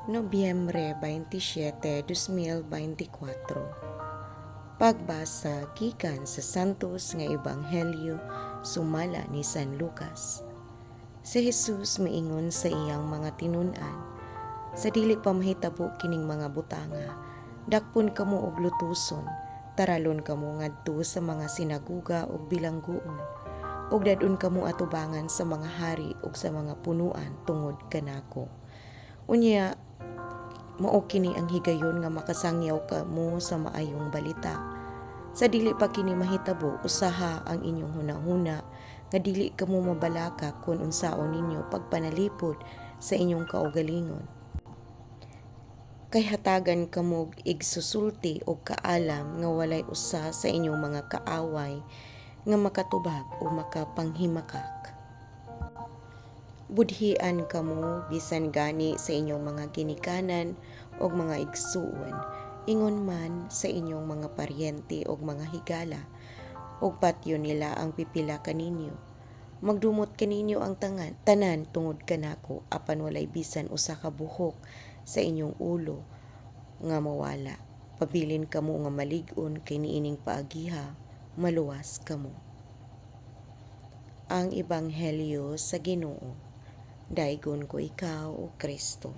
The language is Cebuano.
Nobyembre 27, 2024. Pagbasa gikan sa Santos nga Ebanghelyo sumala ni San Lucas. Si Jesus miingon sa iyang mga tinun-an, "Sa dili pa mahitabo kining mga butanga, dakpon kamo og lutuson, taralon kamo ngadto sa mga sinaguga ug bilangguon, ug dad-on kamo atubangan sa mga hari ug sa mga punuan tungod kanako. Unya mao kini ang higayon nga makasangyaw kamo sa maayong balita. Sa dili pa kini mahitabo, usaha ang inyong hunahuna nga dili kamo mabalaka kon unsaon ninyo pagpanalipod sa inyong kaugalingon. Kay hatagan kamo og igsusulti og kaalam nga walay usa sa inyong mga kaaway nga makatubag o makapanghimakak. Budhian kamo bisan gani sa inyong mga ginikanan ug mga igsuon, ingon man sa inyong mga paryente ug mga higala, ug patyon nila ang pipila kaninyo. Magdumot kaninyo ang tangan, tanan tungod kanako, apan walay bisan usa ka buhok sa inyong ulo nga mawala. Pabilin kamo nga malig-on kay niining paagiha maluwas kamo." Ang Ebanghelyo sa Ginoo. Daygon ko ikaw, O Kristo.